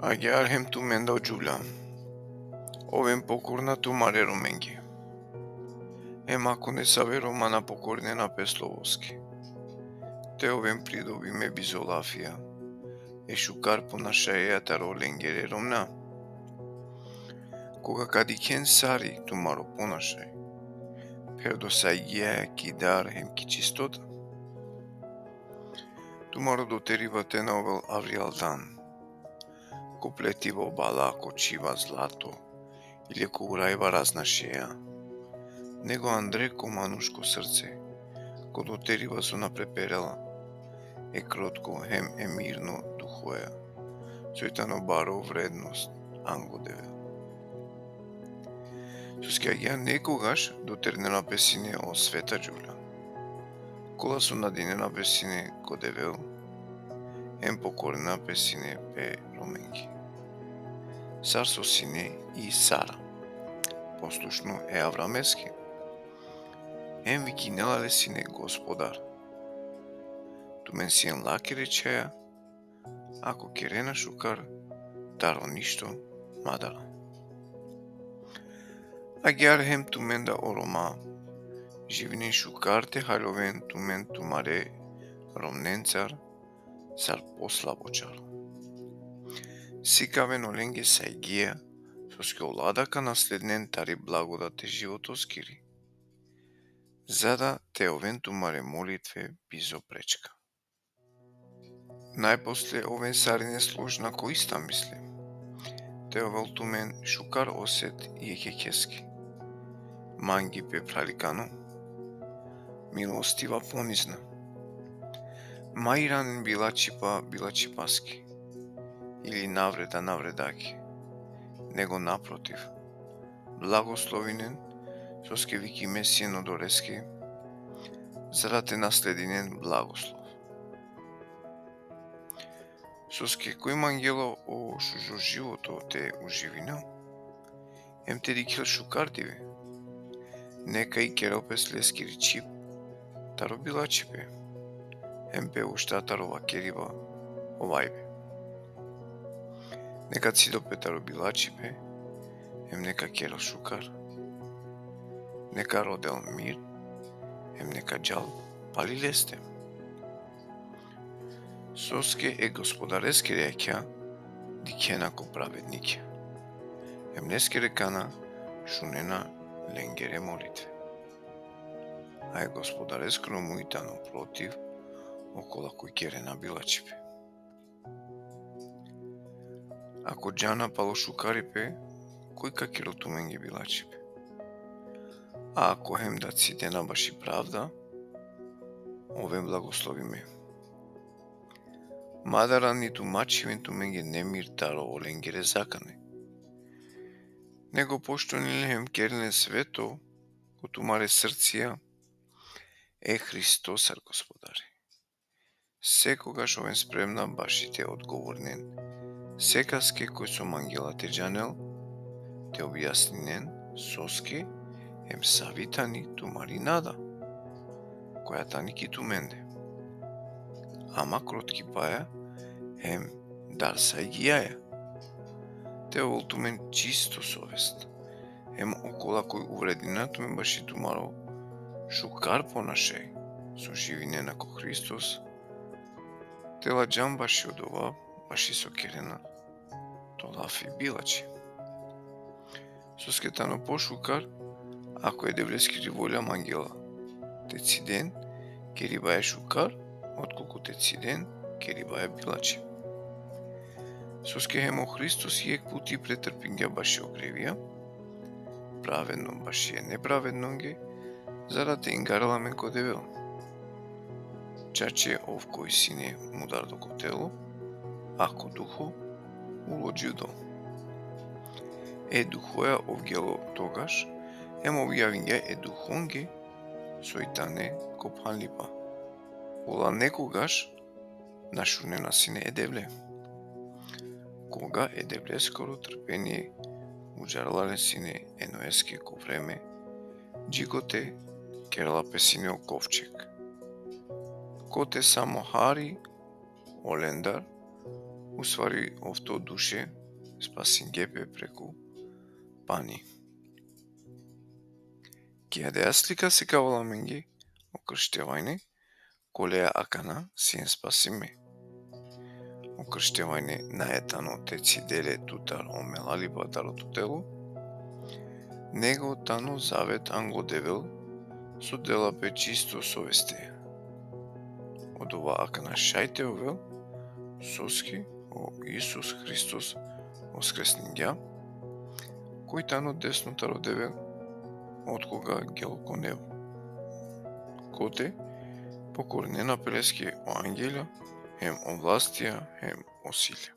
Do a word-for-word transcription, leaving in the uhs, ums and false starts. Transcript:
Agjaar hem tumen da, o džuvlja, oven pokorna tumare romenge. Hem ako nesave Roma na pokorinena pe slovoske, te oven pridobime bizo lafija e šukar ponašaja taro lengere romnja. Koga ka dikhen sari tumaro ponašaj, pherdo sajgija ki dar hem ki čistota, tumaro doteriba te na ovel avrijal dan, ko pletiba o bala, ko čhiba zlato, ili ko urajba razna šeja, nego andre ko manuško srce, ko doteriba so na preperela, e krotko hem e mirno duhoja, soj tano baro vrednost ango Devel. Soske agjaar nekogaš doterinena pe sine o sveta džuvlja, kola so nadinena pe sine ko Devel, hem pokorina pe sine pe romenge. Sar so sine i Sara, poslušno e Avrameske, hem vikinela le sine Gospodar. Tumen sien lakere čhaja, ako kerena šukar, taro ništo ma dara. Agjaar hem tumen da, o Roma, živinen šukar te haljoven tumen tumare romnencar, sar poslabo čaro. Sikaven olenge sajgija, soske ola da ka naslednen tari blagodat e životoskiri, za da te oven tumare molitve bizo prečka. Najposle oven sarine složna ko ista misli, te ovel tumen šukar oset jekh jekheske, mangipe phralikano, milostiva ponizna. Ma iranen bilačhipa bilačhipaske, ili navreda navredake, nego naprotiv, blagoslovinen, soske vikime sien odoleske, za da te nasledinen blagoslov. Soske koj mangela o šužo životo te uživinel, hem te dikhel šukar dive, neka ikerel pes leskiri čhib taro bilačhipe, hem pe ušta taro vakeriba o vajbe. Neka cidel pe taro bilačhipe, hem neka kerel šukar. Neka rodel mir, hem neka džal pali leste. Soske e Gospodareskere jakha dikhena ko pravednikja, hem leskere kana šunena lengere molitve. A e Gospodareskoro muj tano protiv okola koj kerena bilačhipe. Ako džana palo šukaripe, koj ka kerel tumenge bilačhipe? A ako hem da cidena baši pravda, oven blagoslovime. Ma dara nitu ma čhiven tumenge nemir taro olengere zakane, nego poštujnen le hem keren le sveto ko tumare srcija e Hristos sar Gospodari. Sekogaš oven spremna baši te odgovorinen sekaske koj so mangela te džanel, te objasninen soske hem savi tani tumari nada, koja tani ki tumende. Ama krotkipaja hem dar sajgijaja. Te ovel tumen čisto sovest, hem okola koj uvredinena tumen baši tumaro šukar ponašaj, so živinena ko Hristos, te ladžan baši odova, baši so kerena to lafi bilačhi. Soske tano pošukar, ako e Devleskiri volja mangela te ciden keribaja šukar, otkolku te ciden keribaja bilačhi. Soske hem o Hristos jekh puti pretrpingja baši o grevija, pravedno baši e nepravednonge, za da te ingarel amen ko Devel. Čače ov koj sine mudardo ko telo, a ko duho ulo dživdo. E duhoja ov gelo togaš, hem objavingja e duhonge soj tane ko phanlipa. Ola nekogaš na šunena sine e Devle. Koga e Devleskoro trpenie udžarela le sine e Noeske ko vreme, dži kote kerela pe sine o kovčeg. Kote samo hari olendar Ustvari, ofto duše spasingje pe preku pani. Ki adaja slika sikavela amenge o krštevanje, koleja akana sien spasime. O krštevanje nae tano te cidel le tutar o melalipa taro to telo, nego tano zavet ango Devel, so dela pe čisto soveste. Odova akana šaj te ovel, soske o Isus Hristos voskresningja, koj tano desno taro Devel, otkoga gelo ko nebo. Kote pokorinena pe leske o angelja, hem o vlastija, hem o silja.